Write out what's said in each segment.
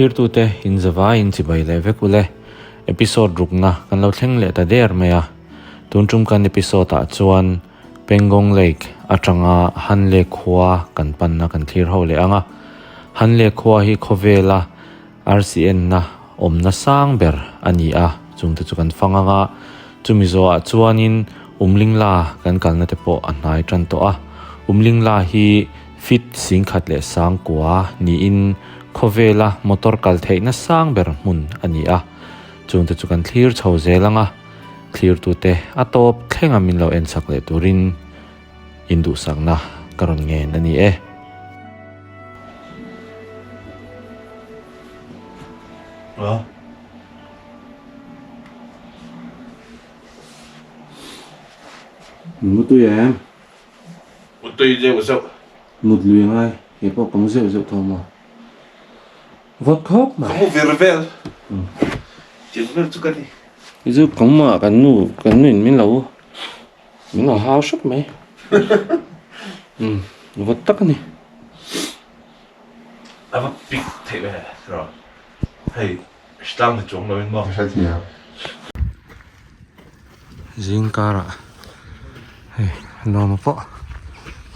Thlirtute in zavaiin chibai leh vek ule. Episode rukna kan lo thleng leh ta der mai a. Tun tum kan episode ah chuan Pangong Lake atanga Hanle khua kan panna kan thlir ho leh ang a. Hanle khua hi khawvela RCN-na awmna sang ber a ni a, chungte chu kan fang ang a, chumi zawhah chuanin Umlingla kan kalna te pawh a hnai tan tawh a. Umlingla hi feet singkhat leh sangkua niin khawvela motor kal theihna sang ber hmun a ni a, chungte chu kan thlir chho zel ang a, thlirtute a tawp thlenga min lo enchak leh turin induhsakna ka rawn ngen a ni e. Mutui em? Mutui zeuh zeuh. Mut lui ngai, kei pawh ka mu zeuh zeuh tho maw? Vawt khawp mai. Ka mu vir vel. Tiang vel chu ka ni. Hi chu ka mu ah kan nu kan nu in min lo min lo hau hrep mai. Umm vawt tak a ni. A va pik theih ve rawh. Hei hritlang ni chuang lo in maw. Hrethiam. Zing karah hei nuam pawh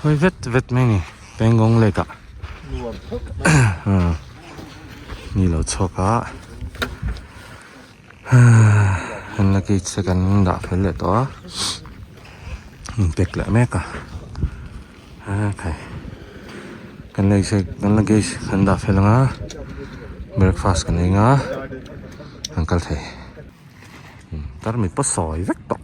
hawi vet vet mai ni Pangong lake ah ni lo chhuak a an luggage te kan dah fel leh tawh a in pack leh mek a khai kan kan luggage kan dah fel ang a breakfast kan ei ang a kan kal thei. Tarmit pawh sawi vek tawh.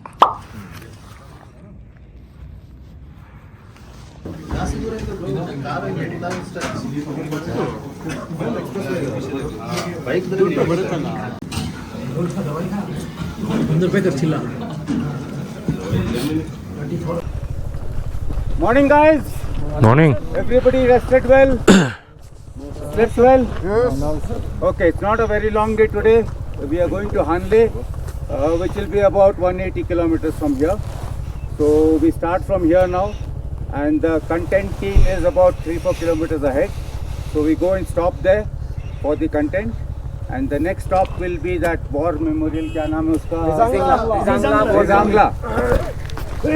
Morning guys. Morning. Everybody rested well? Slept well? Yes. Okay, it's not a very long day today. We are going to Hanle, uh, which will be about 180 kilometers from here. So we start from here now, and the content team is about 3-4 kilometers ahead. So we go and stop there for the content. And the next stop will be that war memorial, kya naam hai uska? Rizangla.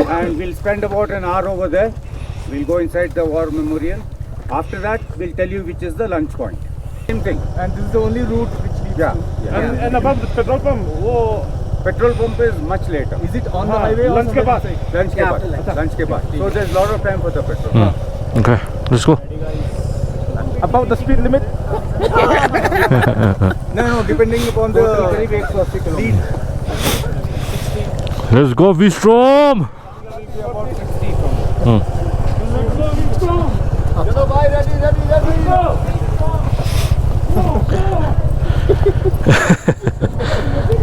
And we'll spend about an hour over there. We'll go inside the war memorial. After that, we'll tell you which is the lunch point. Same thing. And this is the only route which leads Yeah. to. yeah. And, and above the petrol pump, wo Petrol pump is much later. is it on the highway or Lunch ke somewhere baad. inside? Lunch ke baad. Lunch ke baad. So there's a lot of time for the petrol. Okay, let's go. Above the speed limit? No, no, depending upon the lead. Let's go V-Strom! About 60 from there.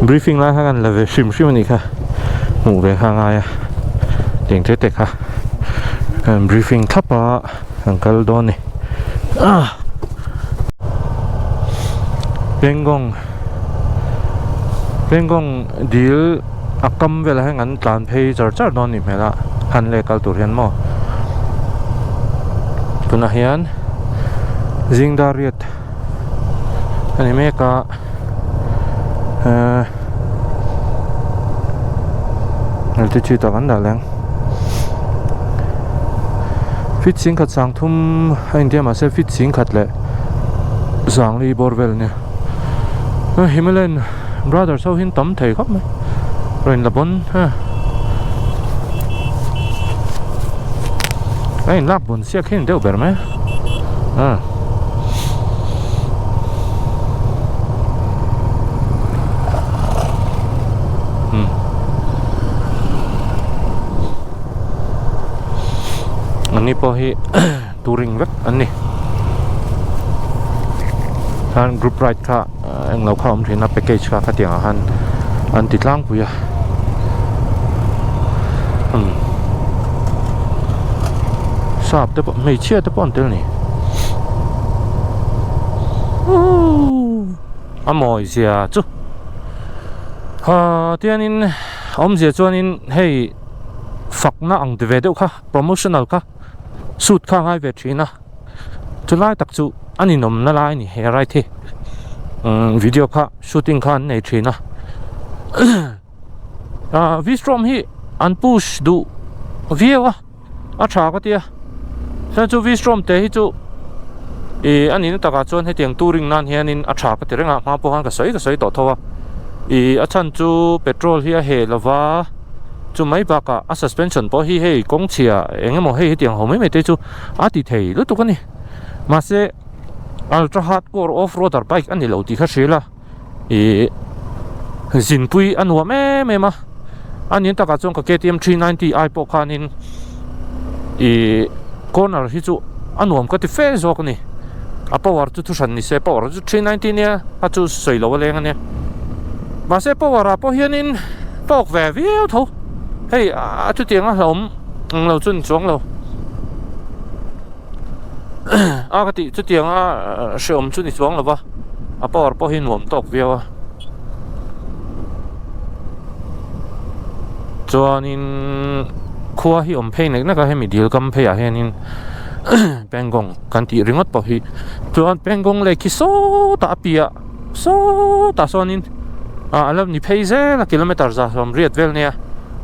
Briefing lai kha kan la ve hrim hrim a nih kha hmuh ve kha a ngai a tiang te te kha kan briefing thlap a kan kal dawn a ni ah Pangong Pangong dil a kam velah hian kan tlan phei char char dawn a nih hmel a han leh kal tur hian maw tunah hian zingdar riat a ni mek a ehh altitude ah kan dah leh ang feet singkhat sang thum a intia mahse feet singkhat leh sangli bawr vel a nia Himalayan brothers ho hi an tam thei khawp mai rawn la bawn a a inlak bawn siak hi a ni deuh ber mai a an ni pawh hi touring vek an ni khan group ride kha englo kha a awm thin a package kha khatiang ah khan an ti tlangpui a umm sap te pawh hmeichhia te pawh an tel a ni a mawi zia chu ha tianin awmzia chuanin hei fakna ang ti ve deuh kha promotional kha suit kha a ngai ve thin a. Chulai tak chu a ninawmna lai a ni he ride hi. Video kha shooting kha an nei thin a ah V-strom hi an push duh viau a a tha ka tia chuan chu V-strom te hi chu ih a nihna takah chuan hetiang touring nan hianin a tha ka ti reng a hma pawh khan ka sawi ka sawi tawh tho a ih a chhan chu petrol hi a heh lova chu mai bakah a suspension pawh hi hei kawng chhia eng emaw hei hetiang ho mai mai te chu a ti thei lutuk a ni mahse. Ultra hardcore off roader bike a ni lo tih kha hria ila ih zinpui a nuam em em a a nin takah chuan ka KTM 390 ai pawh khanin ih corner hi chu a nuam ka ti fe zawk a ni a power chu thuhran ni se power chu 390 nia a chu sawi lo a leng a nia mahse power ah pawh hianin tawk ve viau tho hei a chutiang a hlauhawm ang lo chu ni chuang lo. A ka tih chutianga hreawm chu ni chuang lo va a power pawh hi nuam tawk viau a chuanin khua hi awm phei nek nek a hemi dil kam pheiah hianin Pangong kan tih ringawt pawh hi chuan Pangong lake hi sawtah a piah sawtah sawnin ah a lo ni phei zel a kilometer za hlawm riat vel nia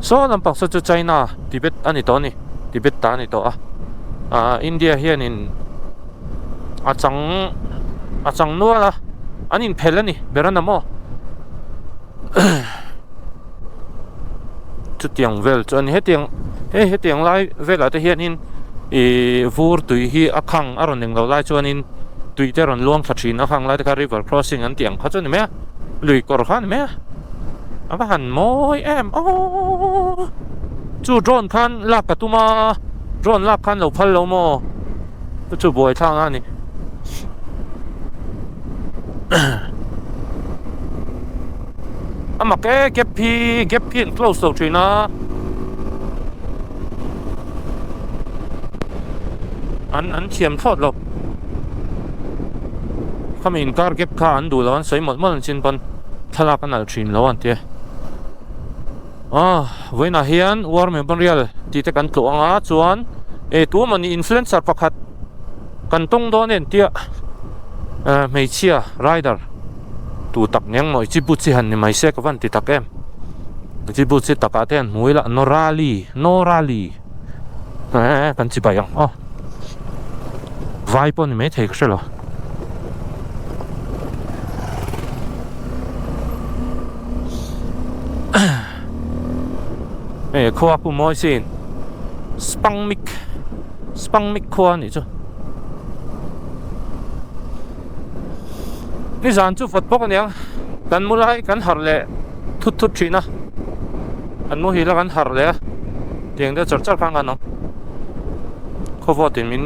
saw lampang saw chu China Tibet a ni tawh a ni. Tibet ta a ni tawh a ah India hianin a chang a chang nual a an inphel a ni ber a na maw chutiang vel chu a ni hetiang hei hetiang lai velah te hianin ih vur tui hi a khang a rawn englo lai chuanin tui te rawn luang thla thin a khang lai te kha river crossing an tih ang kha chu a ni mai a lui kawr kha a ni mai a a va han mawi em aww. Chu drone khan lak ka tum a, drone lak khan lo phal lo maw? Chu chu buai thlak a ni. A mak e, gap hi gap hi an close lo thin a. An an thiam thlawt lo. Khami inkar gap kha an duh lo an sawi mawlh mawlh an chin pawn thlalak a nalh thin lo an tia. Aw vawiinah hian war memorial tih te kan tlawh ang a chuan eh tu emawni influencer pakhat kan tawng dawn em tia eh hmeichhia rider tu tak eng maw chi but chi han ni mai se ka van ti tak em chi but chi takah te han hmu ila Norali Norali eh kan chibai ang aw vai pawh ni maithei ka hrelo. Hei khua pu mawi sin Spangmik Spangmik khua anih chu nizan chu vawt bawk aniang kan mu lai kan harh leh thut thut thin a kan muhil a kan harh leh a tiang deuh char char khan kan awm khawvawtin min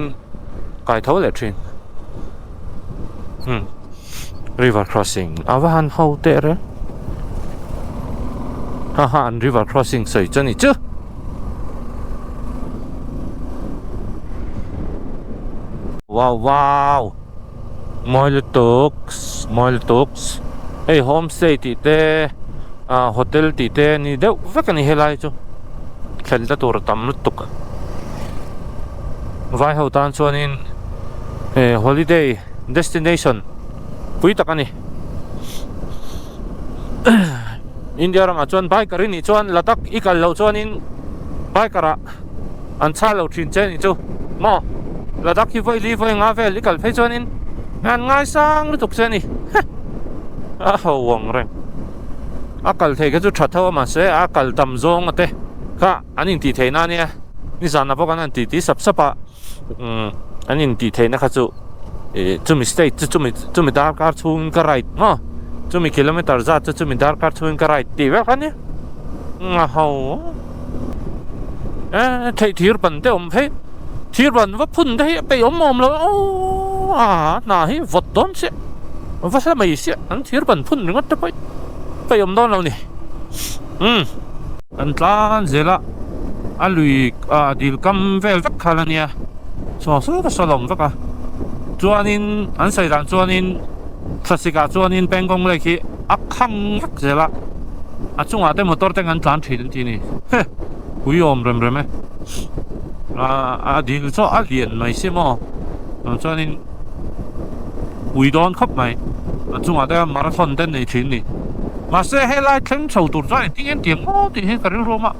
kai tho leh thin umm. River crossing a va han ho teh reng ha ha an river crossing sawi chu a ni chu wow wow mawi lutuk mawi lutuk hei homestay tih te ah hotel tih te a ni deuh vek a ni helai chu thlenna tur a tam lutuk vai ho tan chuanin eh holiday. Destination pui tak a ni. India ramah chuan biker i nih chuan Ladakh i kal loh chuanin biker ah an chhah lo thin che a nih chu maw Ladakh hi vawi li vawi nga vel i kal phei chuanin an ngaisang lutuk che a ni a ho ang reng a kal thei kha chu tha tho a mahse a kal tam zawng a te kha an intih theih na ania nizan ah pawh khan an titi sap sap a. Umm an intih theihna kha chu ih chumi state chu chumi chumi darkar chhungin ka ride maw chumi kilometer zat chu chumi darkar chhungin ka ride tih vek a nia a ho e theih thir ban te awm phei thir ban va phun te hi a peih awm awm lo aww a hna hi vawt dawn chiah va hla mai chiah an thir ban phun ringawt te pawh hi peih awm dawn lo ni umm. Kan tlan zel a, a lui ah dil kam vel vek khan a nia saw saw ka saw lawm vek a chuanin an sawi dan chuanin thlasik ah chuanin Pangong lake hi a khang vek zel a a chungah te motor te an tlan thin an ti a ni he ui awm rem rem e ah a dil chu a lian mai si maw chuanin ui dawn khawp mai. A chungah te marathon te nei thin ni. Mahse helai thleng chho tur chuan engtin nge tiang maw tih hi ka rilru awm a,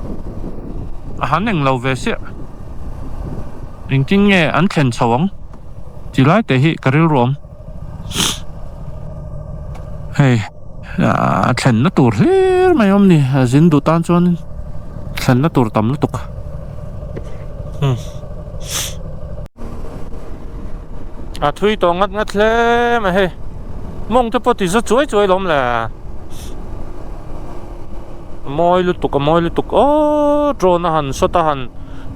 a han eng lo ve siah. Engtin nge an thlen chho ang tih lai te hi ka rilru awm. Hei a thlenna tur hlir mai awm ni a zin duh tan chuan thlenna tur tam lutuk. A thui tawh ngat ngat hle mai hei mawng te pawh ti za chuai chuai lawm le a mawi lutuk a mawi lutuk aww drone a han shot a han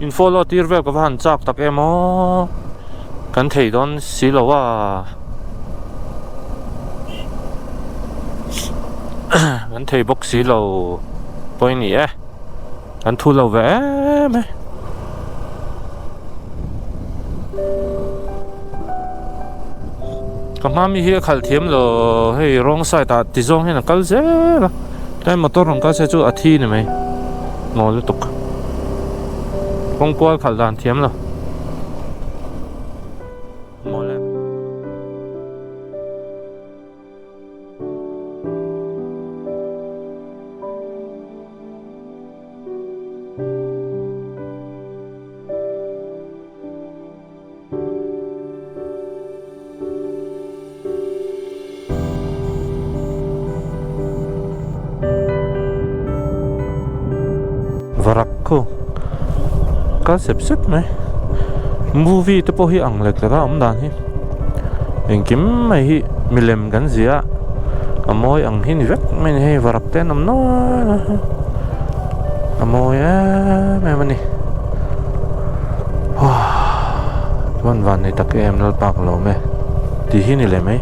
in follow tir vel ka va han chak tak em aw kan thei dawn si lo a kan thei bawk si lo pawi ni e. An thu lo ve em e. Ka hma mi hi a khalh thiam lo hei wrong side ah ti zawng hian a kal zel a tlai motor rawn kal se chu a thi ni mai maw lutuk kawng kual khalh dan thiam lo. Varak khu kal sep sep mai movie te pawh hi ang lek lek a awm dan hi engkim mai hi milem kan ziah a mawi ang hi ni vek mai a ni hei varak te an awm nual a a mawi em em a ni chuan van nei tak em lalpa ka lawm e tih hi ni leh mai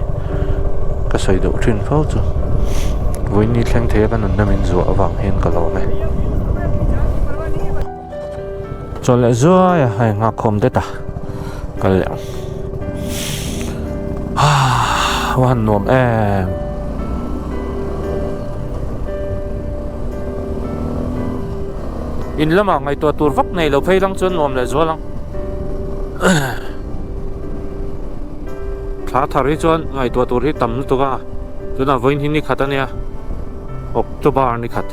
ka sawi deuh thin fo chu vawiin ni thleng thei a ka nunna min zuah avang hian ka lawm e. Chaw leh zuai a hei nghakkhawm det a kal leh ang haa a han nuam em in lamah ngaihtuah tur vak nei lo phei lang chuan nuam leh zual ang thla thar hi chuan ngaihtuah tur hi tam lutuk a tunah vawiin hi ni khat a nia October ni khat.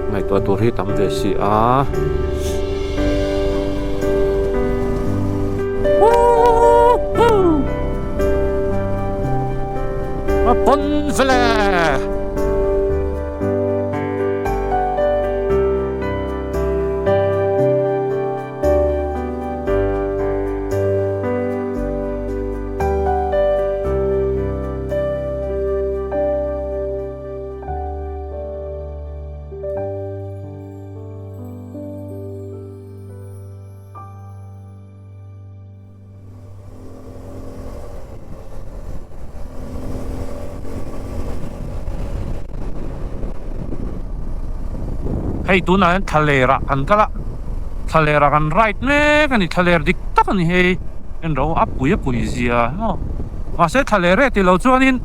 Ngaihtuah tur hi tam ve si a. A pawn vele! Hei tunah hian thlaler ah kan kal a thlaler ah kan ride mek a ni thlaler dik tak a ni hei en ro a pui a pui zia maw mahse thlaler e tilo chuanin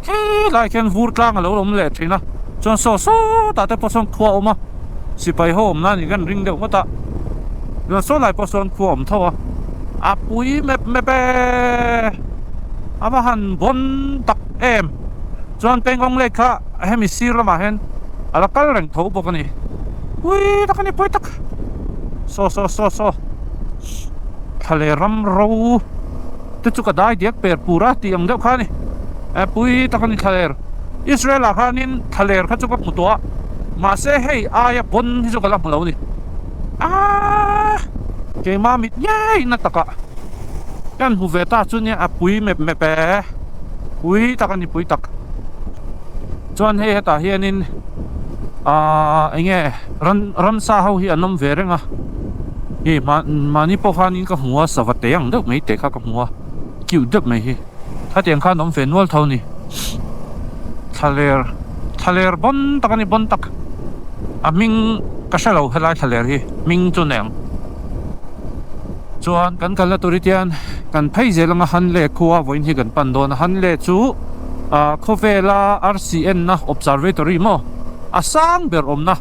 Helai khian vur tlang a lo awm leh thin a, chuan saw sawtah te pawh sawn khua a awm a, sipai ho awm nan in kan ring deuh ngawt a, chuan saw lai pawh sawn khua a awm tho a, a pui mep mep e, a va han bawn tak em, chuan Pengong Lake kha hemi sir lamah hian a la kal reng tho bawk a ni, pui tak a ni pui tak, saw saw saw saw thla leh ram ro. Te chu ka dai diak per pur a tih ang deuh kha a ni. Eh pui tak a ni thlaler. Israel ah khanin thlaler kha chu ka hmu tawh a, mahse hei aia pawn hi chu ka la hmu lo a ni. Aaa keimah mit ngei na takah ka han hmu ve ta chu nia a pui mep mep e, pui tak a ni pui tak. Chuan hei hetah hianin aaa eng nge ran ramsa ho hi an awm ve reng a. Hei mahni pawh khanin ka hmu a sava te ang deuh mai teh kha ka hmu a cute deuh mai hi khatiang khan awm ve nual tho a ni thlaler thlaler bawn tak a ni bawn tak a hming ka hre lo helai thlaler hi hming chu nei ang chuan kan kalna tur hi tian kan phei zel anga Hanle khua vawiin hi kan pan dawn a Hanle chu ah khawvela arsi enna observatory maw a sang ber awmna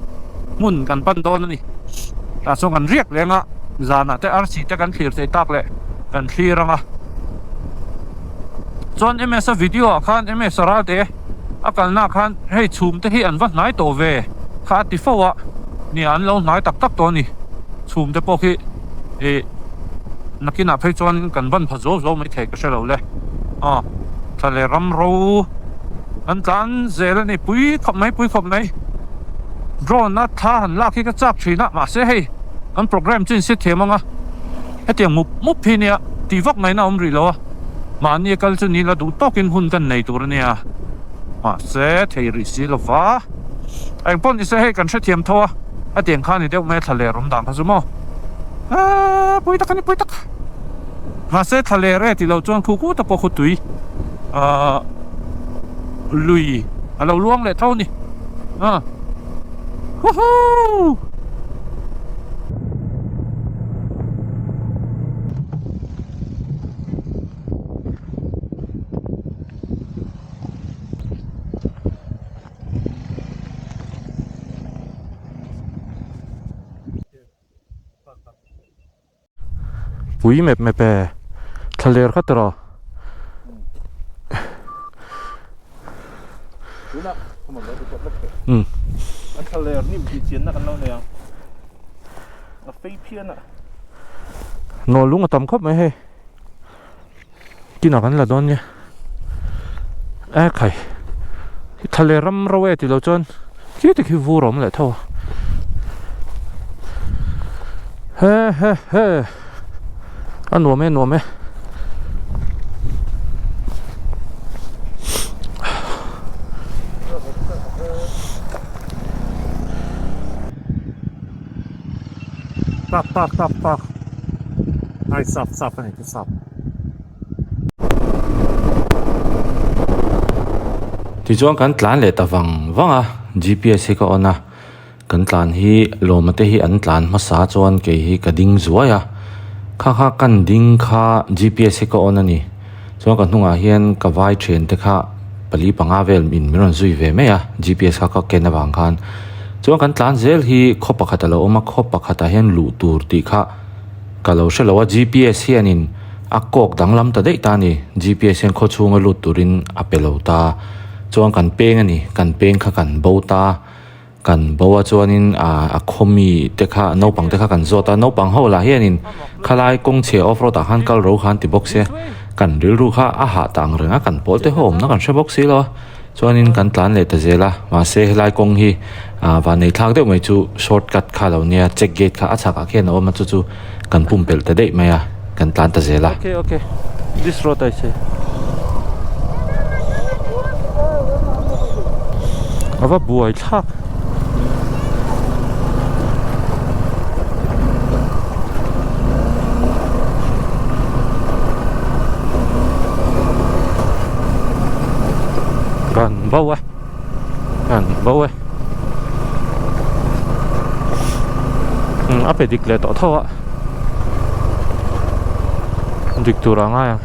hmun kan pan dawn a ni. Tah chuan kan riak leng a, zanah te arsi te kan thlir thei tak leh kan thlir ang a. Chuan MS a video ah khan MS a ral te a kalna ah khan hei chhum te hi an va hnai tawh ve kha a ti fo a, nia an lo hnai tak tak tawh a ni. Chhum te pawh khi ih nakinah phei chuan kan ban pha zuau zuau maithei ka hre lo le. Aw thla leh ram ro an tlan zel a ni pui khawp mai pui khawp mai. Drone a thla han lak hi ka chak thin a mahse hei kan programme chu insit thiam ang a hetiang mup mup hi nia tih vak ngaihna a awm rih lo a mahni a kal chu ni la duh tawkin hun kan nei tur a nia mahse thei rih si lo va engpawh ni se hei kan hrethiam tho a hetiang kha ni deuh mai a thla leh rawm dan kha chu maw aaa pui tak a ni pui tak mahse thla leh re tih loh chuan khu khu ta pawh khu tui aaa lui a lo luang leh tho a ni. Ah. Woohoo! Pui mep mep e thlaler kha tawh umm an thlaler hnim tih chianna kan lo nei ang a fei phian a naw lung a tam khawp mai hei kinah kan la dawn nia e khai thlaler ram ro e tilo chuan khi te khi vur a awm leh tho a he he he a nuam e nuam e. Park park park park ai sap sap a ni chu sap. Tichuan kan tlan leh ta vang vang a, GPS hi ka on a, kan tlan hi lawma te hi an tlan hmasa chuan kei hi ka ding zuai a, kha kha kan ding kha GPS hi ka on a ni, chuan ka hnungah hian ka vai thian te kha pali panga vel in min rawn zui ve mai a, GPS kha ka ken avang khan chuan kan tlan zel hi khaw pakhat a lo awm a, khaw pakhatah hian luh tur tih kha. Ka lo hre lo a, GPS hianin a kawk danglam ta daih ta a ni. GPS hian khaw chhunga lut turin a pe lo ta. Chuan kan peng a ni, kan peng kha kan bo ta. Kan bo a chuanin a khaw mi te kha, naupang te kha kan zawt a. Naupang ho lah hianin khalai kawng chhia off road ah khan kal ro khan ti bawk sia. Kan rilru kha a hah ta ang reng a, kan pawl te ho awmna kan hre bawk si lo a. Chuanin kan tlan leh ta zel a, mahse helai kawng hi ah vannei thlak deuh mai chu short cut kha lo nia, check gate kha a chhakah khian a awm a, chu chu kan pumpelh ta daih mai a, kan tlan ta zel a. Okay okay this road I say. A va buai thlak. Kan bo e kan bo e a pe dik leh tawh tho a dik tur a ngai ang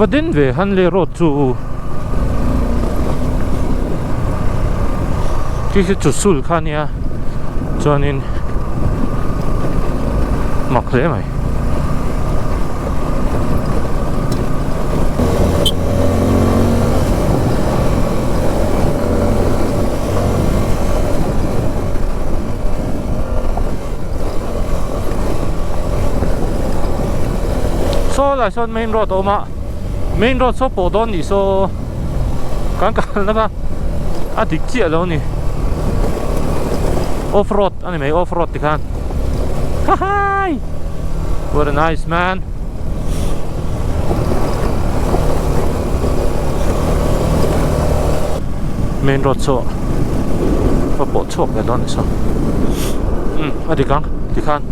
va den ve han le road chu khi khi chu sul kha nia chuanin mak hle mai. Saw lai sawn main road a awm a main road saw pawh dawn nih saw kan kalna kha a dik chiah lo a ni off road a ni mai off road tikhan hahai what a nice man. Main road saw a pawh chhuak ve dawn nisa umm a dik ang tikhan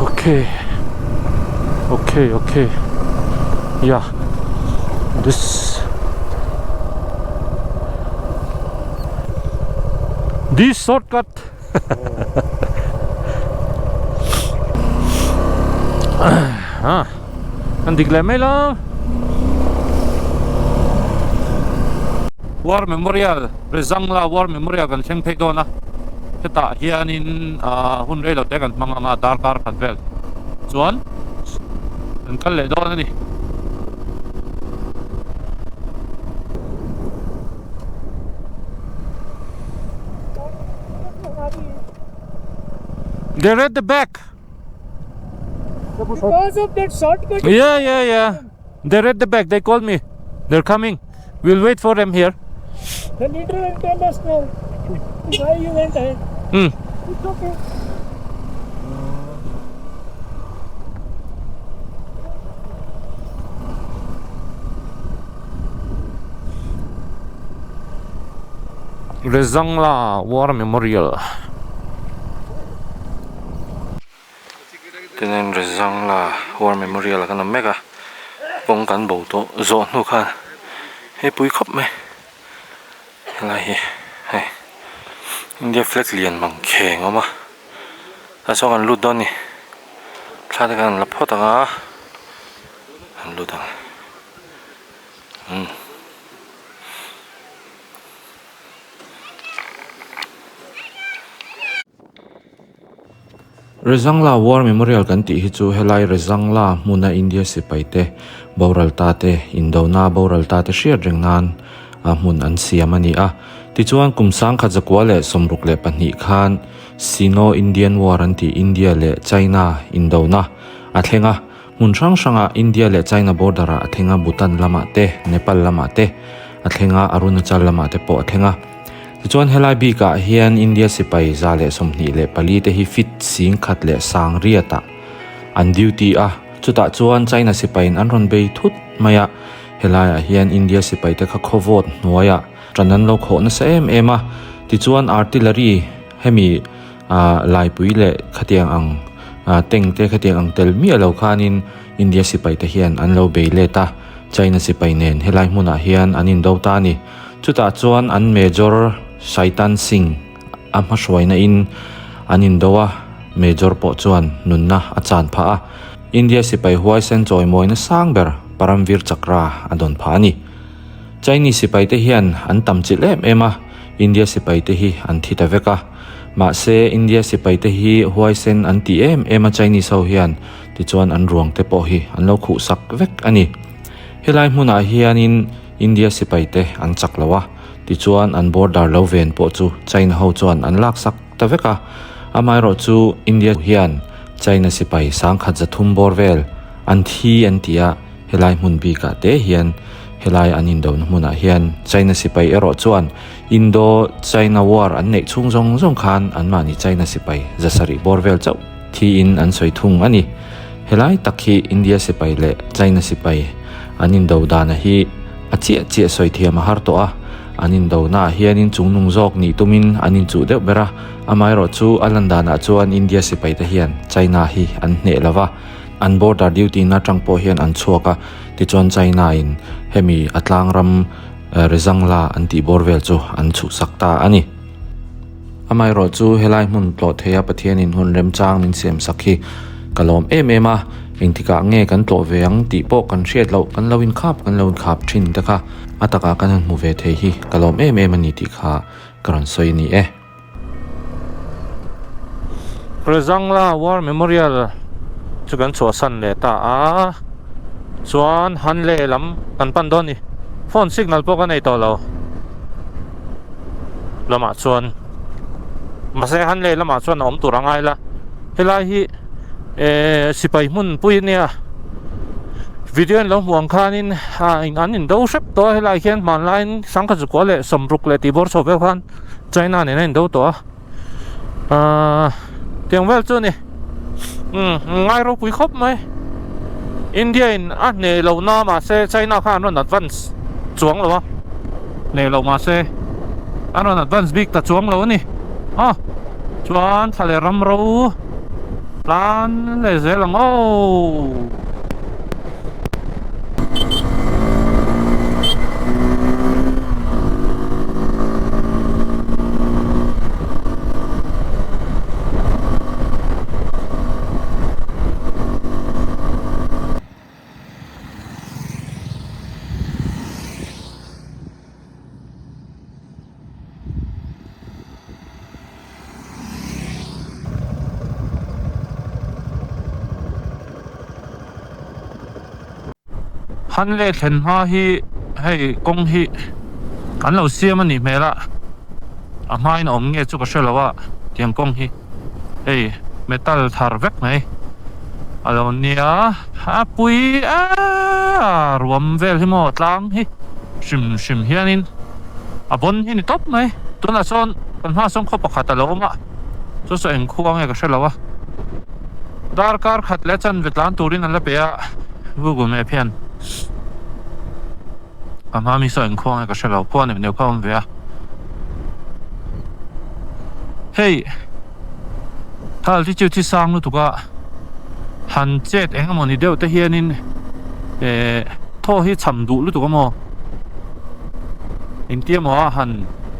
okay okay okay yeah this this shortcut Ha an dik leh mai lo. War Memorial Rezangla War Memorial kan thleng phei dawn a, hetah hianin ah hun rei lo te kan hmang ang a darkar khat vel chuan kan kal leh dawn a ni. They're at the back. Because of that shortcut. Yeah, yeah, yeah. They're at the back. They called me. They're coming. We'll wait for them here. The leader will tell us now why you went ahead. Hmm. It's okay. Rezangla War Memorial. Tinen Rezangla War Memorial a kan awm mek a, kawng kan bo tawh zawh hnu khan hei pui khawp mai helai hi hei India flag lian mang kheng a awm a tah chuan kan lut dawn a ni thla te khan an la phawt ang a an lut ang umm. Rezangla War Memorial kan tih hi chu helai Rezangla hmuna India sipai te boral ta te indona boral ta te hriat reng nan a hmun an siam a ni a. Tichuan kum sangkhat zakua leh 62 khan Sino-Indian War an tih India leh China indona a thleng a. Hmun hrang hrangah India leh China border ah a thleng a, Bhutan lamah te, Nepal lamah te a thleng a, Arunachal lamah te pawh a thleng a. Tichuan helai bikah hian India sipai 124 te hi fit 11,800 ah an duty a, chutah chuan China sipaiin an rawn bei thut mai a, helaiah hian India sipai te kha khawvawt hnuaiah ṭan an lo khawh nasa em em a, tichuan artillery hemi laipui leh khatiang ang tank te khatiang ang tel miah lo khanin India sipai te hian an lo bei let a, China sipai nen helai hmunah hian an indo ta a ni. Chutah chuan an Major Shaitan Singh a hmahruaina in an indo a, Major pawh chuan nunna a chan phah a, India sipai huaisen chawimawina sang ber Paramvir Chakra a dawn phah a ni. Chinese sipai te hian an tam chilh em em a, India sipai te hi an thi ta vek a. Mahse India sipai te hi huaisen an ti em em a Chinese ho hian, tichuan an ruang te pawh hi an lo khuhsak vek a ni. Helai hmunah hianin India sipai te an chak lo a, tichuan an border lo ven pawh chu China ho chuan an laksak ta vek a. Amaherawh chu India hian China sipai 1300 bawr vel an thi an ti a, helai hmun bikah te hian helai an indona hmunah hian China sipai erawh chuan Indo-China War an neih chhung zawng zawng khan anmahni China sipai 700 bawr vel chauh thiin an sawi thung a ni. Helai tak hi India sipai leh China sipai an indo dana hi a chiah chiah sawi thiam a har tawh a, an indo naah hianin chungnung zawk nih tumin an inchuh deuh ber a, amaherawh chu a lan danah chuan India sipai te hian China hi an hneh lo va, an border duty na atang pawh hian an chhuak a, tichuan China in hemi a tlang ram Rezangla an tih bawr vel chu an chhuhsak ta a ni. Amaherawh chu helai hmun tlawh theia Pathianin hun remchang min siam sak hi ka lawm em em a, engtikah nge kan tlawh ve ang tih pawh kan hriat loh kan lo inkhap kan lo inkhap thin te kha a takah kan han hmu ve thei hi ka lawm em em a ni tih kha ka rawn sawi a ni e. Rezangla War Memorial chu kan chhuahsan leh ta a, chuan Hanle lam kan pan dawn a ni. Phone signal pawh ka nei tawh lo. Lamah chuan mahse han leh lamah chuan a awm tur a ngai la helai hi eh sipai hmun pui ania video in lo hmuh ang khanin ah an indo hrep tawh a helai hian hmanlaiin sangkhat zukua leh sawmruk leh tih bawr chho vel khan China nen a indo tawh a ahh tiang vel chu a ni umm ngai ropui khawp mai India in a hneh loh na mahse China khan an rawn advance chuang lo a hneh loh mahse an rawn advance bik ta chuang lo a ni a chuan thla leh ram ro tlan leh zel ang aw. Hanle thlen hma hi hei kawng hi an lo siam a nih hmel a, a hmain a awm nge chu ka hre lo a, tiang kawng hi hei metal thar vek mai a lo nia, a pui a ruam vel hi maw tlang hi hrim hrim hianin a bawn hi ni tawp mai, tunah sawn kan hma sawn khaw pakhat a lo awm a, chu saw eng khua nge ka hre lo a, darkar khat leh chanve tlan turin an la pe a. Google Map hian a hma mi saw engkhuang nge ka hre lo khua neuh neuh kha a awm ve a hei altitude hi sang lutuk a han chet eng emaw ni deuh te hianin eh thaw hi cham duh lutuk a maw engtia maw a han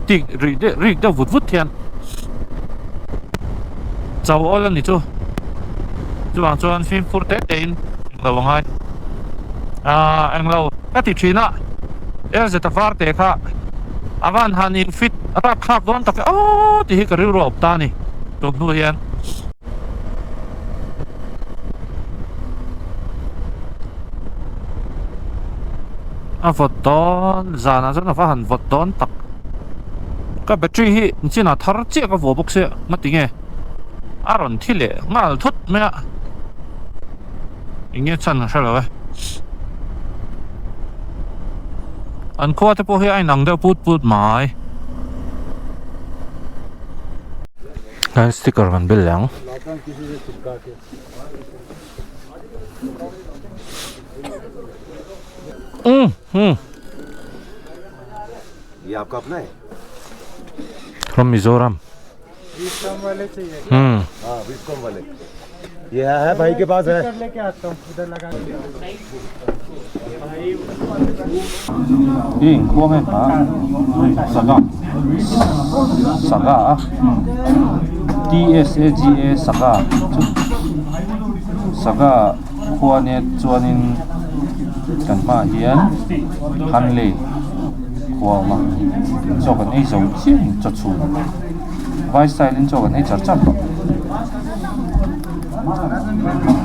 tik rih deuh rik deuh vut vut hian Chau awl a ni chu. Chuvang chuan fimkhur te te in englo a ngai. Aaa englo ka ti thin a, Elzeta var te kha a van han in fit rap thlak dawn tak e aw tih hi ka rilru a awp ta a ni tun hnu hian. A vawt dawn zanah chuan a va han vawt dawn tak. Ka battery hi chinah thar chiah ka vuah bawk sia ngati nge a rawn thi leh nghal thut mai a eng nge chhan ka hre lo e an khua te pawh hi a inang deuh put put mai. Kan sticker kan bel leh ang. Umm umm. ये आपका अपना है From Mizoram. Hmm. हाँ विस्कॉम वाले ये है भाई के पास है Hi inkhawm em a saga saga a T S A G A saga chu saga khua nia chuanin kan hmaah hian Hanley khua a awm a chaw kan ei zo chiah a ni chaw chhun vai style in chaw kan ei char char tawh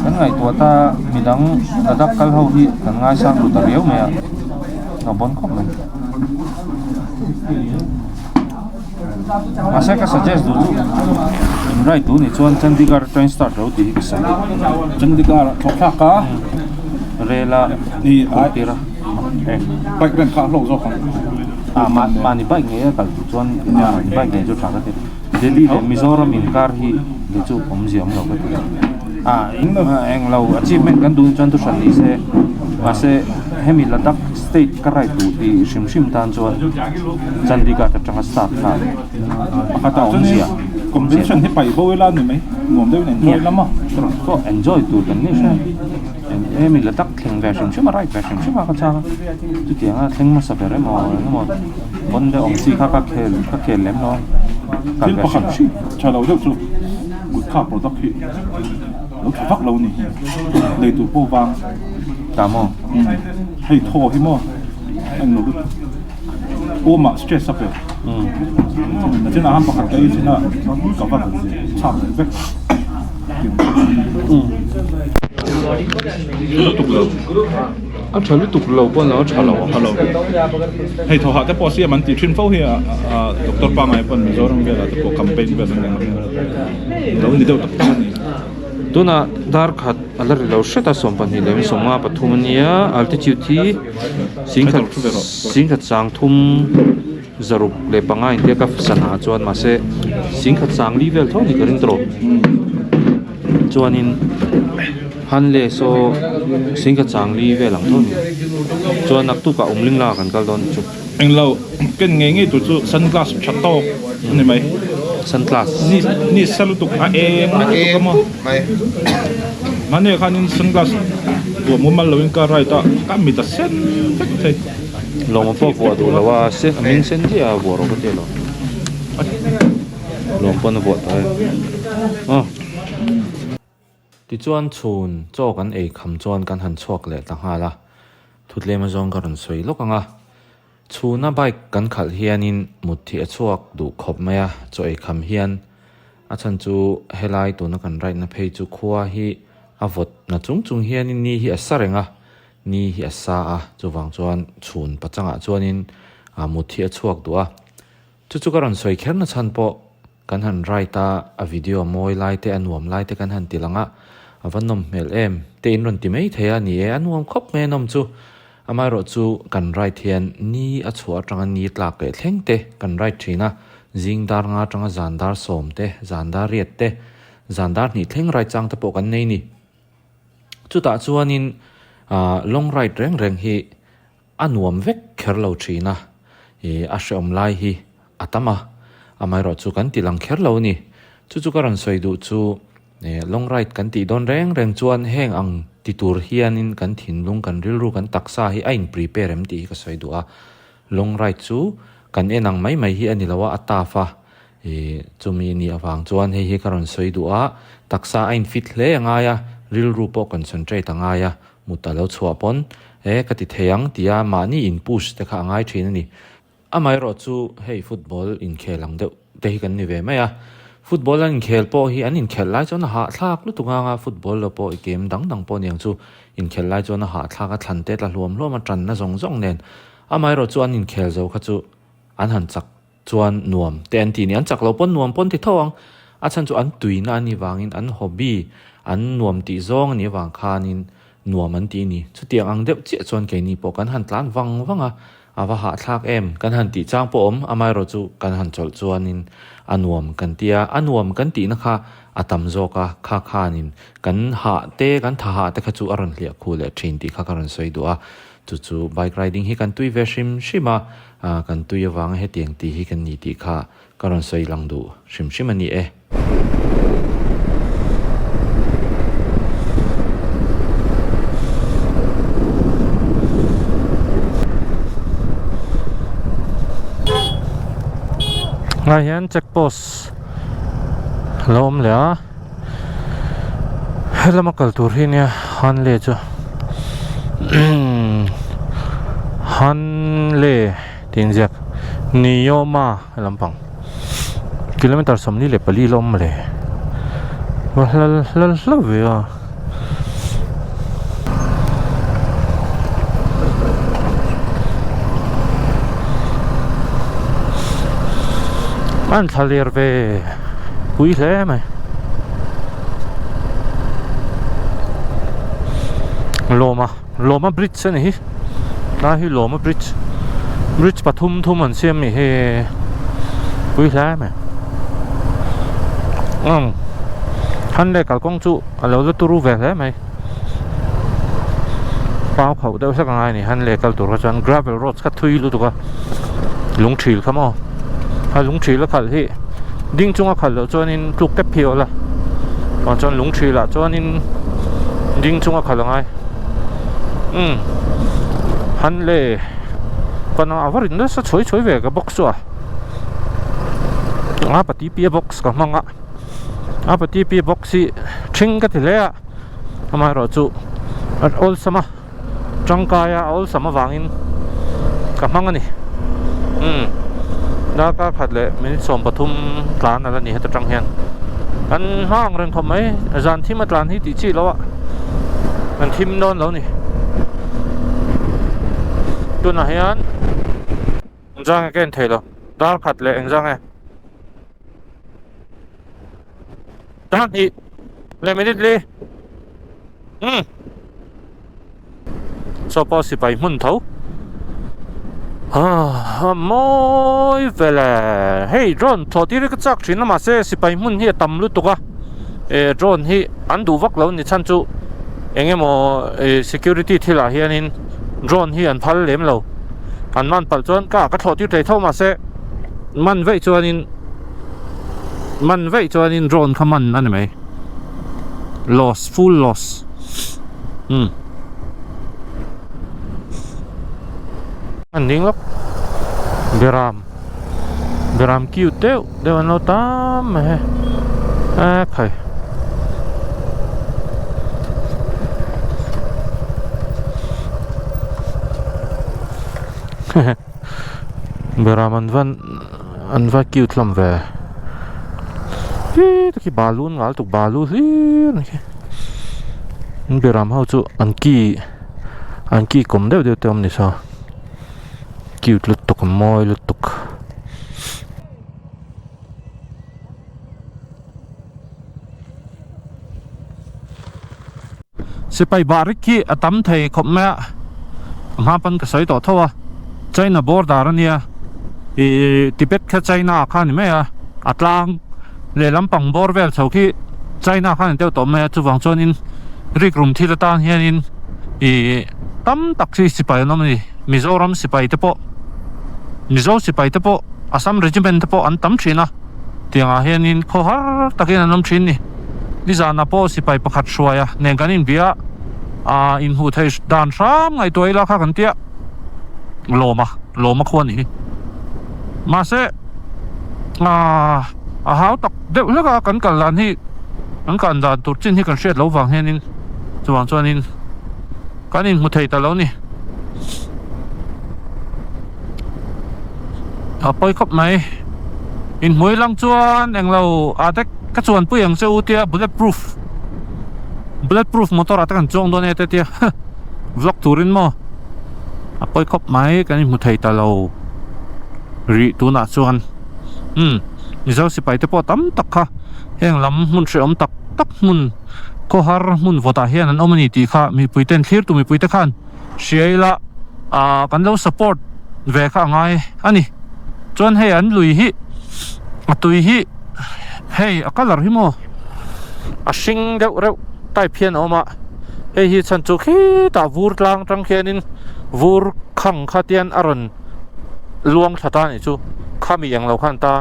kan ngaihtuah ta midang Ladakh kal ho hi kan ngaisang duh ta riau mai a a bawn khawp mai mahse ka suggest duh chu in ride duh nih chuan Chandigarh train start ro tih hi ka sawi Chandigarh thawk thlak a rel a kawng tir a bike rent kha a hlawk zawk ang ah mahni bike ngei a kal duh chuan mahni bike ngei chu tha ka ti Delhi leh Mizoram inkar hi kei chu awmzia awm lo ka ti ah englo achievement kan duh chuan thu hran ni se mahse hemi Ladakh state ka ride duh tih hrim hrim tan chuan Chandigarh atanga start kha pakhat ah chuan convention hi paih bo ila ni mai nuam deuhin enjoy lam a pawh enjoy tur kan ni hre hemi Ladakh thleng ve hrim hrim a ride ve hrim hrim a ka chang a chutianga thleng hmasa ber emaw engemaw pawn deuh ang chi kha ka khel ka khel lem lo a thil pakhat tha lo deuh chu gutkha product hi lo tha vak lo ni lei tur pawh vang ta maw hei thaw hi maw a englo lut awmah stress a pe nachin a han pakhat ka ei chin a ka va chhak leh vek lutuk lo a tha lutuk lo pawh a tha lo a lo hei thaw hah te pawh siam an tih thin fo hi a doctor pangai pawn Mizoram velah te pawh campaign vel an nei lo ni deuh tak tak a ni. Tunah dar khat a la ri lo hret a 12 leh 53 a nia altitude hi singkhat sang thum zaruk leh panga intia ka sana ah chuan mahse singkhat sang li vel tho a ni ka ring tawh chuanin Hanle saw singkhat sang li vel ang tho a ni chuan naktuk ah umling la kan kal dawn chu. Englo ken ngei ngei tur chu sunglass tha tawk a ni mai. Sunglass. Ni ni sa lutuk a eng lutuk a maw. Mahni ah khanin sunglass vuah mumal loin ka ride a ka mit a sen vek thei. Lawma pawh vuah duh lo a sen a ming sen chiah a vuah rawh ka ti lo. Lawm pawn a vuah tawh e. Aw. Tichuan chhun chaw kan ei kham chuan kan han chhuak leh ta nghal a, thutlem azawng ka rawn sawi lawk ang a. Chhuna bike kan khalh hianin mut thih a chhuak duh khawp mai a, chaw ei kham hian a chhan chu helai tuna kan ride na phei chu khua hi a vawt na chung chung hianin ni hi a sa reng a. Ni hi a sa a, chuvang chuan chhun pachangah chuanin mut hi a chhuak duh a. Chu chu ka rawn sawi kher na chhan pawh kan han write a, a video mawi lai te a nuam lai te kan han ti lang a, a va nawm hmel em te in rawn ti mai thei a, ni e a nuam khawp mai a nawm chu. Amaherawhchu kan write hian ni a chhuah atanga ni tlak leh thleng te kan write thin a, zing dar nga atanga zan dar sawm te, zan dar riat te, zan dar hnih thleng write chang te pawh kan nei ni. Chutah chuanin long ride reng reng hi a nuam vek kher lo thin a, ih a hrehawm lai hi a tam a, amaherawhchu kan ti lang kher lo a ni. Chu chu ka rawn sawi duh chu ih long ride kan tih dawn reng reng chuan heng ang ti tur hianin kan thinlung, kan rilru, kan taksa hi a in prepare em tih hi ka sawi duh a. Long ride chu kan en ang mai mai hi a ni lo a, a tough a, Ih, chumi nih avang chuan hei hi ka rawn sawi duh a, taksa a infit hle a ngai a, rilru pawh concentrate a ngai a, mut a lo chhuah pawn e ka ti thei ang tia mahni in push te kha a ngai thin a ni. Amaherawh chu hei football inkhel ang deuh te hi kan ni ve mai a, football an inkhel pawh hi an inkhelh lai chuan a hahthlak lutuk ang a, football lo pawh i game dang dang pawh niang chu inkhelh lai chuan a hahthlak a, thlan te tla hluam hluam a, tanna zawng zawng nen. Amaherawh chu an inkhel zo kha chu an han chak Chuan nuam te an ti ni. An chak lo pawn nuam pawn ti tho ang. A chhan chu an tuina a nih vangin an hobby, an nuam tih zawng a nih avang khanin nuam an ti a ni. Chutiang ang deuh chiah chuan keini pawh kan han tlan vang vang a, a va hahthlak em? Kan han tih chang pawh awm, amaherawh chu kan han chawlh chuanin a nuam kan ti a, a nuam kan tihna kha a tam zawk a, kha khanin kan hah te, kan tha hah te kha chu a rawn hliah khu leh thin tih kha ka rawn sawi duh a. Chu chu bike riding hi kan tui ve hrim hrim a, kan tui avanga hetiang tih hi kan ni tih kha ka rawn sawi lang duh hrim hrim a ni e. Lai hian check post a lo awm leh a helama kal tur hi nia Hanle chu Hanle tih inziak Niyoma lampang kilometer 44 la awm le va hlal hlal hlauh ve a. An thla ler ve pui hle mai Lawma Lawma bridge a ni hi tlai hi Lawma bridge bridge pathum thum an siam ni hi pui hle mai umm han leh kalkawng chu a lo la turu ve hle mai pau khauh deuh hlek a ngai a ni han leh kal tur kha chuan gravel road kha thui lutuk a lung thil kha maw a lung thil a khalh hi ding chunga khalh loh chuanin tluk tep hi a awlh a chuan chuan lung thil ah chuanin ding chunga khalh a ngai umm han leh pana a va rin nasa chhuai chhuai ve ka box chu a a pati pi a box ka hmang a. A pati pi box hi ṭhing ka ti hle a amaherawhchu a awlsam a tangkai a awlsam avangin ka hmang a ni umm darkar khat leh minute 13 tlan ala ni heta tang hian kan hma ang reng khawp mai zan thim a tlan hi tih chi loh a kan thim dawn lo ni tunah hian engzang nge ka en thei lo dar khat leh engzang nge. Tan hi leh minute li umm saw pawh sipai hmun tho ah a mawi vel e hei drone thlawh tir hi ka chak thin a mahse sipai hmun hi a tam lutuk a eh drone hi an duh vak lo ni chhan chu eng emaw eh security thil ah hianin drone hi an phal lem lo an man palh chuan ka ka thlawh tir thei tho mahse man veih chuanin man veih chuanin drone kha man a ni mai loss full loss umm an ding lawk beram beram cute deuh deuh an lo tam mai hei e khai hehe beram an van An va cute hlawm ve. Hi te khi balu an ngal tuk balu hlir a ni khi. An beram ho chu an ki An ki kawm deuh deuh te awm ni saw cute lutuk mawi lutuk. Sipai bahrik hi a tam thei khawp mai a a hma pawn ka sawi tawh tho a China border ania ih Tibet kha China ah khan a ni mai a a tlang lehlam pang bawr vel chho khi China khan a ni deuh tawh mai a chuvang chuanin rikrum thil atan hianin ih tam tak hi sipai an awm a ni Mizoram sipai te pawh Mizo sipai te pawh Assam regiment te pawh an tam thin a tiangah hianin khaw har takin an awm thin a ni nizanah pawh sipai pakhat hruai a nen kan inbia a ah inhmuh theih dan hram ngaihtuah ila kha kan tia lawm a lawm a khuan nih hi mahse ah a hau tak deuh hlek a kan kal dan hi kan kal dan tur chin hi kan hriat loh vang hianin chuvang chuanin kan inhmu thei ta lo ni a pawi khawp mai inhmui lang chuan englo ah te ka chuan pui ang che u tia bullet proof bullet proof motor ah te kan chuang dawn e te tia vlog turin maw a pawi khawp mai kan inhmu thei ta lo rih tunah chuan umm mizo sipai te pawh tam tak kha heng lam hmun hrehawm tak tak hmun khawhar hmun vawtah hian an awm a ni tih kha mipui ten thlir tu mipui te khan hria ila ah kan lo support ve kha a ngai a ni chuan hei an lui hi a tui hi hei a colour hi maw a hring deuh reuh type hian a awm a hei hi chhan chu khitah vur tlang tang khianin vur khang kha tian a rawn luang thla ta anih chu khami englo khan ta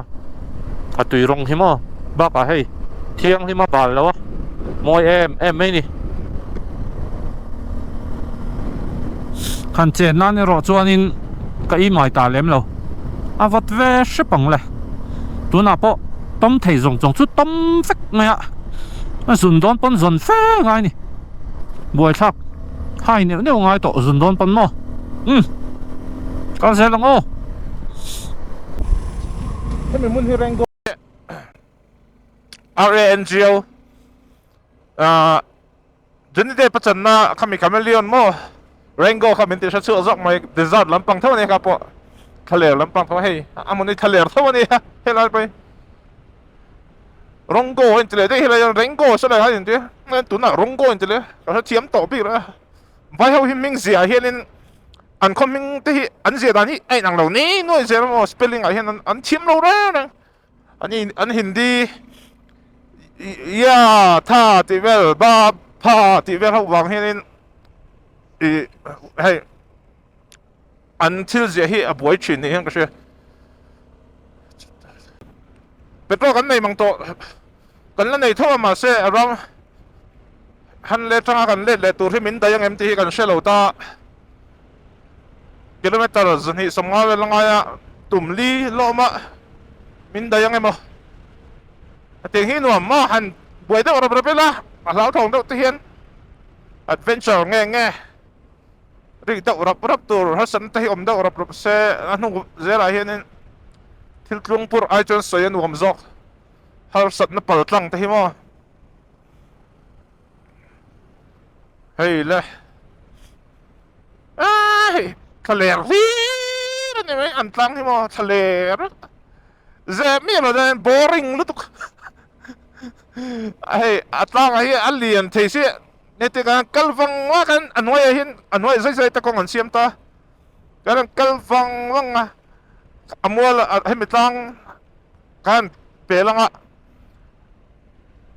a tui rawng hi maw bakah hei thianghlim a bal lo a mawi em em mai a ni. Han chen nan erawh chuanin ka imai ta lem lo a vat ve hrep ang le tunah pawh tawm thei zawng zawng chu tawm vek mai a a zun dawn pawn zawn fe ngai a ni buaithlak hai neuh neuh ngai tawh zun dawn pawn maw umm kal zel ang aw. Hemi hmun hi Rengo R-A-N-G-O ah Johnny Depp a channa khami chameleon maw Rango kha min tih hre chhuah zawk mai desert lampang tho a nia kha pawh thlaler lampang tho hei a hmun hi thlaler tho a nia helai pawh hi Rongo a inti leh daih helai hian Rango saw lai khan a inti a tunah Rongo a inti leh ka hrethiam tawh bik reng a vai ho hi hming ziah hianin an khaw hming te hi an ziah dan hi a inang lo ni nuai zel maw spelling ah hian an thiam lo reng reng. An in an Hindi ya tha tih vel ba pha tih vel ho vang hianin ih hei an thil ziah hi a buai thin ni hian ka hria petrol kan nei mang tawh kan la nei tho a mahse a ram han let tanga kan let leh tur hi min daih ang em tih hi kan hre lo ta. Kilometer 250 vel a ngai a, tum li lawm a min daih ang emaw hetiang hi nuam maw han buai deuh rap rap ila a hlauthawng deuh te hian adventure nge nge rik deuh rap rap tur harsatna te hi awm deuh rap rap se a hnu zelah hianin thil tluang pur ai chuan sawi a nuam zawk harsatna pal tlang te hi maw. Hei le hei thla ler hlir a ni mai an tlang hi maw thla ler zep miah lo chuan boring lutuk hei a tlangah hian a lian thei si heti khan kal vang vang a a hnuaiah hian a hnuaiah zai zai te kawng an siam ta chuan an kal vang vang a a mual hemi tlang khan pel anga.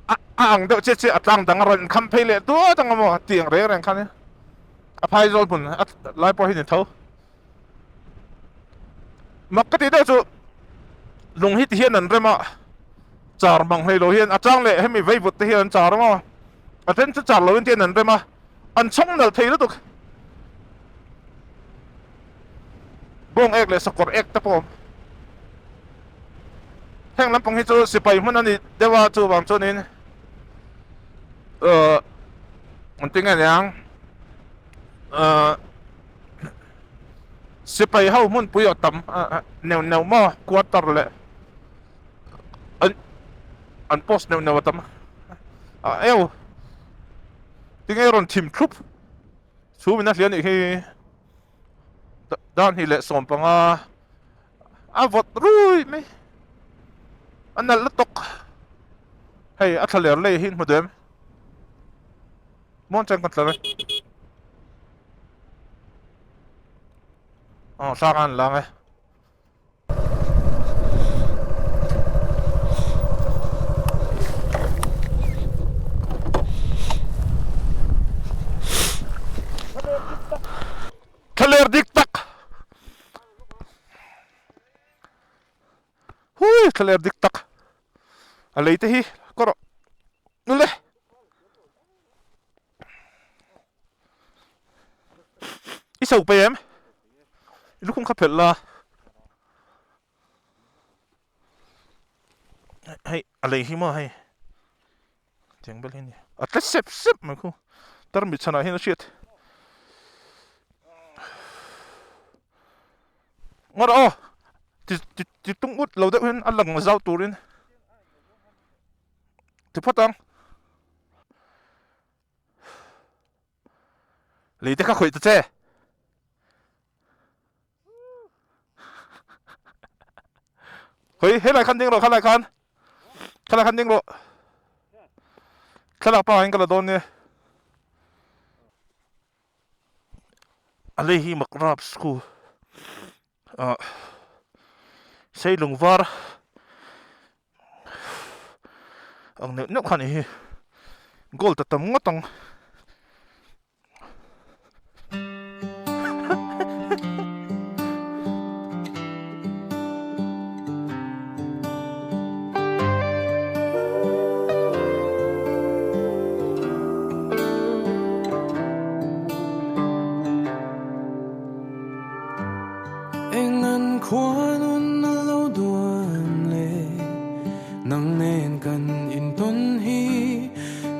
A a ang deuh chiah chiah a tlang dang a rawn inkham phei leh duat ang emaw tih ang reng reng khan a phaizawl hmun a lai pawh hi ni tho. Mak ka tih deuh chu lung hi ti hian an rem a, char mang hlei lo hian a chang leh hemi veivut te hian an char emaw a then chu char loin tian an rem a, an chhawng nalh thei lutuk. Bawng ek leh sakawr ek te pawh a awm. Heng lampang hi chu sipai hmun a ni deuh a chuvang chuanin uh an ti nge niang uh sipai ho hmunpui aw tam neuh neuh maw quarter leh an an post neuh neuh a tam a eu tinge rawn thim thlup. Chhum in a hliah nih khi dar hnih leh sawm panga a vawt rui mai a nalh lutuk hei a thla ler lei hi in hmu duh em muang chuan kan tlar e aw hrang a an lang e. Thlaler dik tak hui thlaler dik tak a lei te hi ka rawh nule I so pe em? I lukhum kha phelh la. Hei a lei hi maw hei. Tiang bel hi ni. A tle sep sep mai khu. Tarmit chhanah hian a hriat. Ngaw rawh aw. Ti ti ti tung ut lo deuh hian a lang zau turin. Ti phawt ang. Lei te kha khawih ta che. Hei helai khan ding rawh khalai khan. Khalai khan ding rawh. Thlalak pa in ka la dawn nia. A lei hi mak rap school. Ah seilung var ang neuh neuh kha a nih hi gold a tam ngawt ang. Eng an khua nun a lo duan le Nang nen kan intawn hi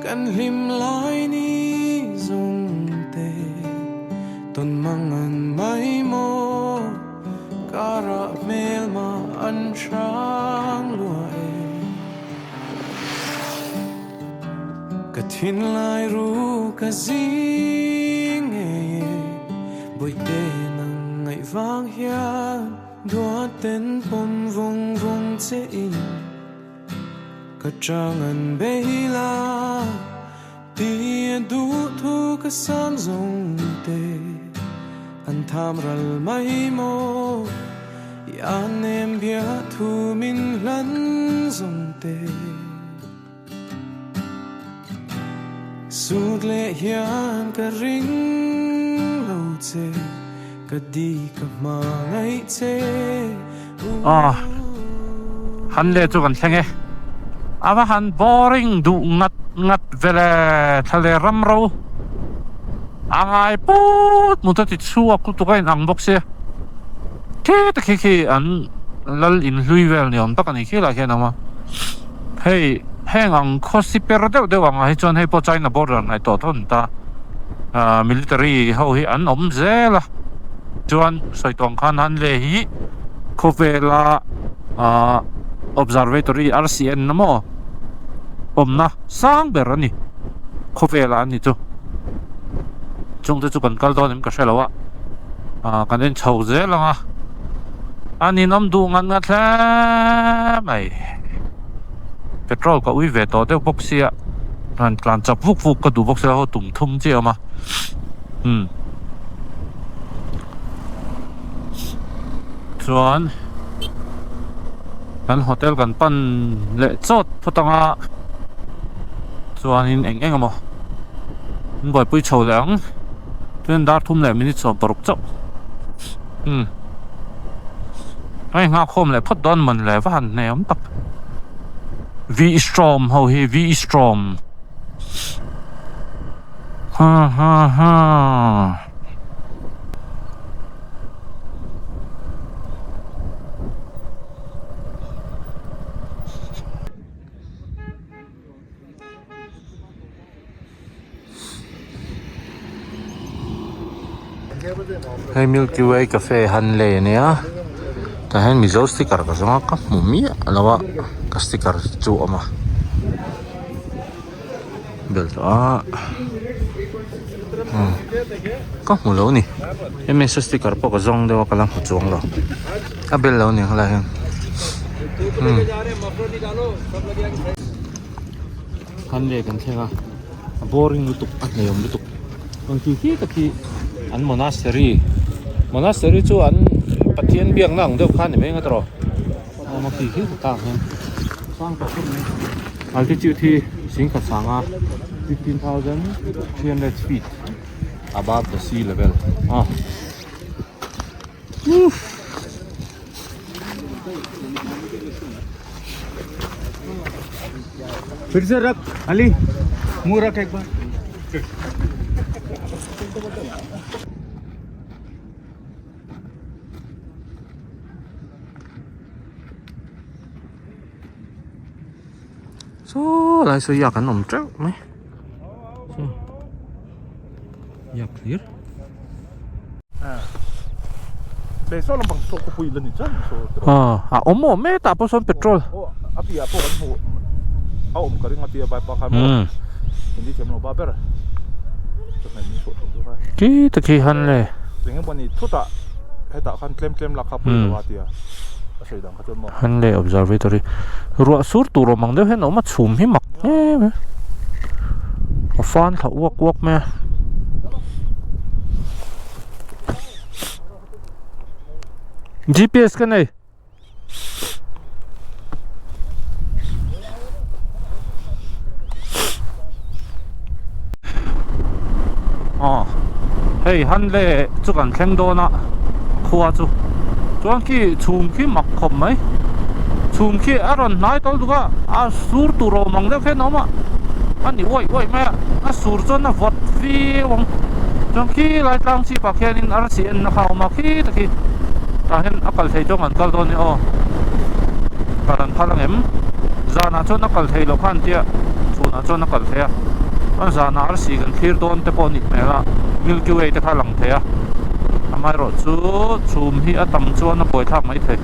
Kan hlim lai ni zawng te Tawn mang an mai maw Karah hmel mah an hrang lua e Ka thinlai ru ka zing ngei e Bawihte nang ngaih vang hian Duat ten pawm vawng vawng che in Ka chang an bei la Ti a duh thu ka sam zawng te An tham ral mai maw I an em bia thu min hlan zawng te Sut leh hian ka ring lo che Ka di ka hmangaih che Aw han leh chu kan thleng e a va han boring duh ngat ngat vele thla leh ram ro a ngai put mut a ti chhuak lutuk a inang bawk sia khi te khi khi an lal inhlui vel ni awm tak a ni khi lah khian a awm a hei heng ang khawsi per deuh deuh ang ah hi chuan hei pawh China border ngaihtuah tho a ni ta ah military ho hi an awm zel a chuan sawi tawng khan han leh hi khawvela ah observatory RCN na maw awmna sang ber a ni khawvelah a ni chu chungte chu kan kal dawn em ka hre lo a ah kan en chho zel ang a a ninawm duh ngat ngat hle mai petrol ka ui ve tawh deuh bawk sia han tlan chak vuk vuk ka duh bawk sia haw tum thum chiah a awm a umm chuan kan hotel kan pan leh chawt phawt ang a chuanin eng eng emaw an buaipui chho leh ang chuan dar thum leh minute sawm paruk chauh umm hei nghakkhawm leh phawt dawn mawn le va han hne awm tak V storm ho hi V storm ha ha ha. Hei Milky Way cafe han lei a nia tah hian mizo sticker ka zawng a ka hmu miah lo a ka sticker chu a awm a bel tawh a. Ka hmu lo ni. MS sticker pawh ka zawng deuh a ka la hmu chuang lo. A bel lo ni helai hian. Umm. Khan leh kan thleng a. A boring lutuk a hneawm lutuk. Rawn ti khi tak hi an monastery. Monastery chu an Pathian biakna ang deuh kha a ni mai ang a tawh. Awm a khi khi tak hian sang tawh khawp mai. Altitude hi singkhat sanga 15,300 feet above the sea level a. Uff. फिर से रख अली मुंह रख एक बार Saw lai saw yak an awm teuh mai saw yak hlir. A awm awm e tah pawh sawn petrol. Khi tak hi han le. Hanle Observatory ruah sur tur awm ang deuh hian a awm a chhum hi mak em em a fan thla uak uak mai a. G_p_s ka nei. Aw hei Hanle chu kan thleng dawn a khua chu chuan khi chhum khi mak khawp mai chhum khi a rawn hnai tawlh duk a a sur tur awm ang deuh khian a awm a a ni uaih uaih mai a a sur chuan a vawt viau ang chuan khi lai tlang chhip ah khianin arsi en na kha a awm a khi ta khi tah hian a kal thei chuan kan kal dawn a ni aw kal an phal ang em zanah chuan a kal thei loh kha an tia chhunah chuan a kal thei a chuan zanah arsi kan thlir dawn te pawh a nih hmel a milky way te kha a lang thei a amaherawh chu chhum hi a tam chuan a buaithlak mai thei.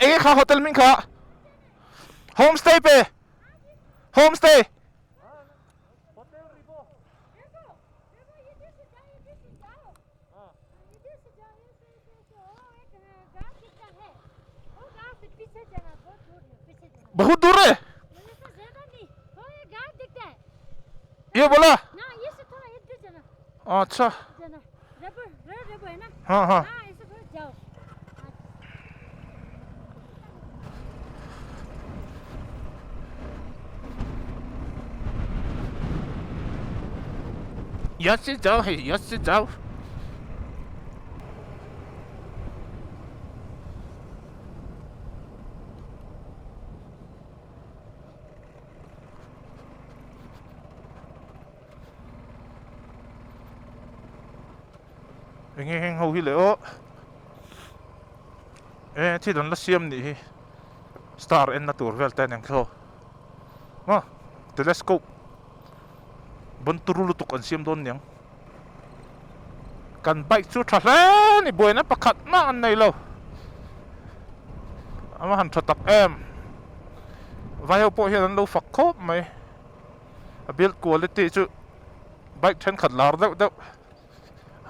Eng kha hotel hming kha homestay pe homestay बहुत दूर है ये बोला अच्छा हाँ हाँ यहाँ से जाओ है यहाँ से जाओ Enge heng ho hi le aw e thil an la siam nih hi star en na tur vel te aniang thlaw maw telescope ban turu lutuk an siam dawn niang kan bike chu tha hle ni buaina pakhat mah an nei lo a va han tha tak em vai ho pawh hian an lo fak khawp mai a build quality chu bike thenkhat lar deuh deuh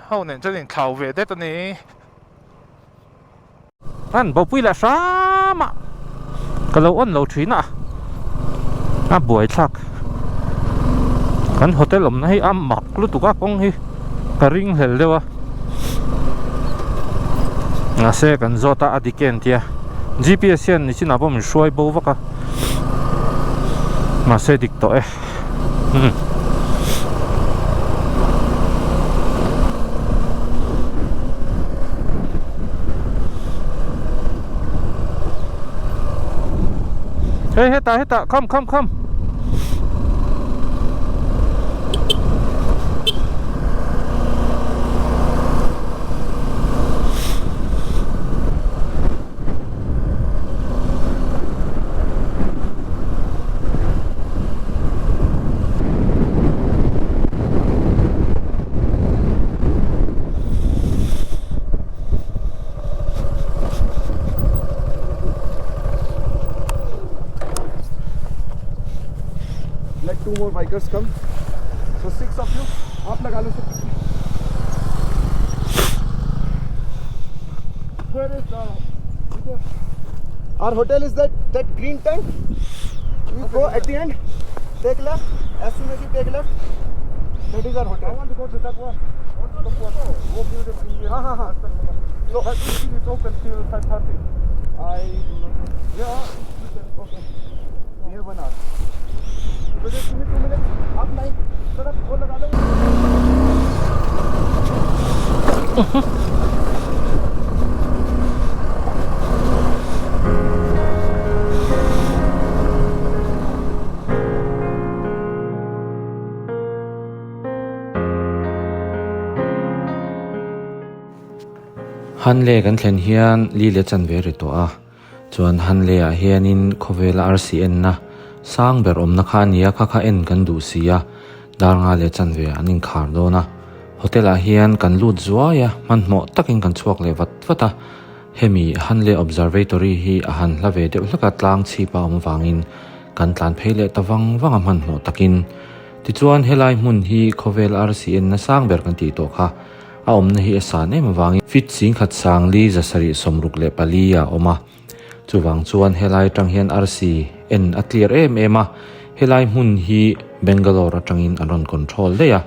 ho nen chuan inthlau ve det a ni. An bopui leh hram a ka lo on lo thin a a buai thlak kan hotel awmna hi a mak lutuk a kawng hi ka ring hlel deuh a mahse kan zawt a a dik em tia G_p_s hian nichinah pawh min hruai bo vak a mahse dik tawh e. Hey hetah hetah come come come Let two more bikers come. So six of you, aap laga lo sir. Where is the Our hotel is that that green tank. You go at the end, take left. As soon as you take left, that is our hotel. I want to go to that one. Ha ha ha. So it's open till 5:30. I do not know. Yeah, okay. We have one hour. So just give me 2 minutes. Up line. Sir, wo laga lo. Hanle kan thlen hian li leh chan ve ri tawh a, chuan Hanle ah hianin khawvela arsi enna sang ber awmna kha a ni a, kha kha en kan duh si a, dar nga leh chan ve an inkhar dawn a, hotel ah hian kan lut zuai a, hmanhmawh takin kan chhuak leh vat vat a, hemi Hanle Observatory hi a han hla ve deuh hlek a, tlang chhip a awm avangin kan tlan phei leh ta vang vang a hmanhmawh takin. Tichuan helai hmun hi khawvel arsi enna sang ber kan tih tawh kha a awmna hi a san em avangin feet singkhat sangli zasarih 64 a awm a. Chuvang chuan helai atang hian arsi en a clear em em a, helai hmun hi Bangalore atangin an rawn control daih a.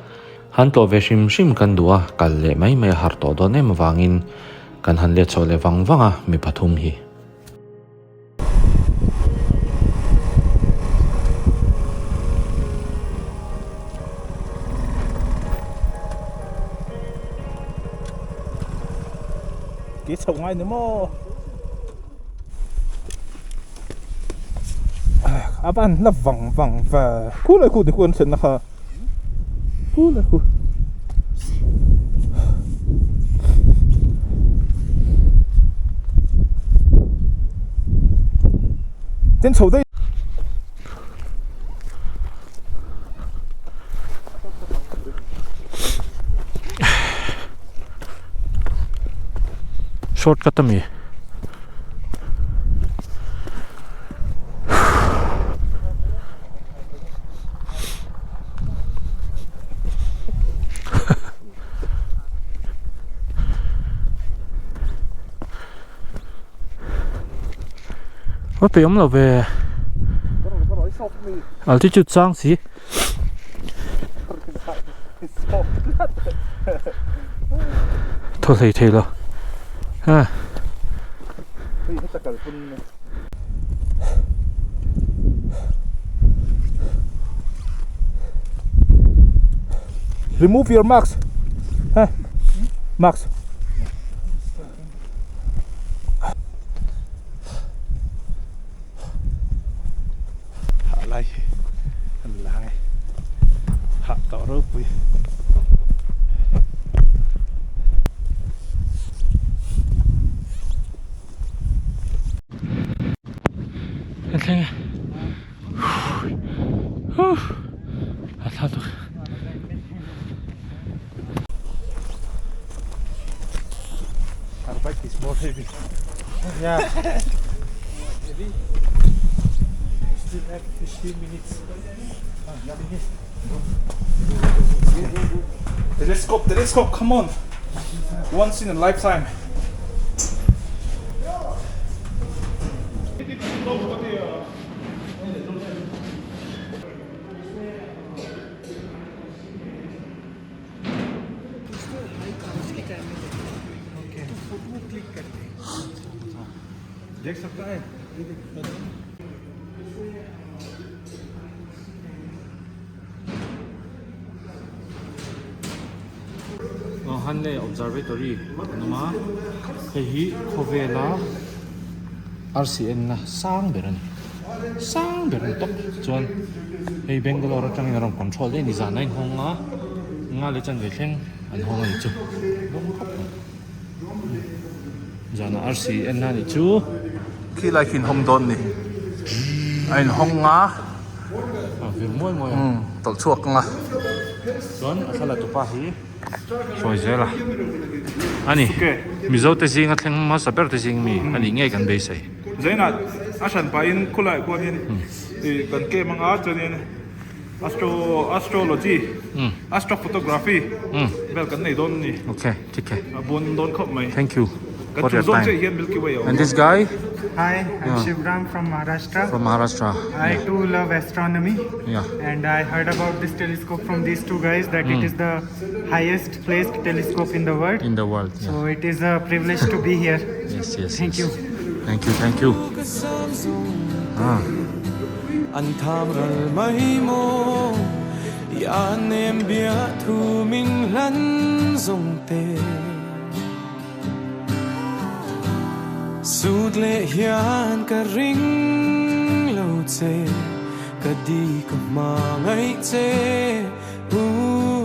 Han tlawh ve hrim hrim kan duh a, kal leh mai mai a har tawh dawn em avangin kan han let chhoh leh vang vang a mi pathum hi. Ke chho ngai ni maw a ban la vang vang ve khu leh khu ti khu an thlenna kha khu leh khu. Tin chho daih. Shortcut a mi. Va pe awm lo ve altitude chang si thaw hlei thei lo ha Remove your mask. Huh? Mask. Hah lai hi an la nge hah tawh ropui. Thleng a thla tuk. Our bike is more heavy. Yeah. Heavy. Still have 15 minutes. Telescope, telescope, come on. Once in a lifetime. देख सकता है Hanle Observatory an awm a, hei hi khawvela arsi enna sang ber a ni, sang ber a ni tawp chuan hei Bangalore atangin a rawn control daih a ni zan a inhawng a, nga leh chan ve thleng an hawng a ni chu lawm khawp mai zan ah arsi enna a nih chu. Khi lai khi inhawng dawn a ni, a inhawng a. A vir muai muai a. Tawlh chhuak ang a. Chuan a thlalak tupa hi hruai zel a a ni. Mizo te zinga thleng hmasa ber te zing mi a nih ngei kan beisei. Zainah a hran pahin khawlaiah khuanin kan camp anga chuanin Astro astrology astrophotography vel kan nei dawn a ni. Okay, thik e. A buan dawn khawp mai. Thank you Kan for your chung zawn time. chiah hian Milky Way a awm And this guy? Hi, I'm Shivram from Maharashtra. From Maharashtra. I too love astronomy. Yeah. And I heard about this telescope from these two guys that it is the highest placed telescope in the world. In the world. Yeah. So it is a privilege to be here. Yes, yes. Thank yes. you. Thank you, thank you. Ah. An tham ral mai maw I an em bia thu min hlan zawng te Sut leh hian ka ring lo che Ka di ka hmangaih che Ooh.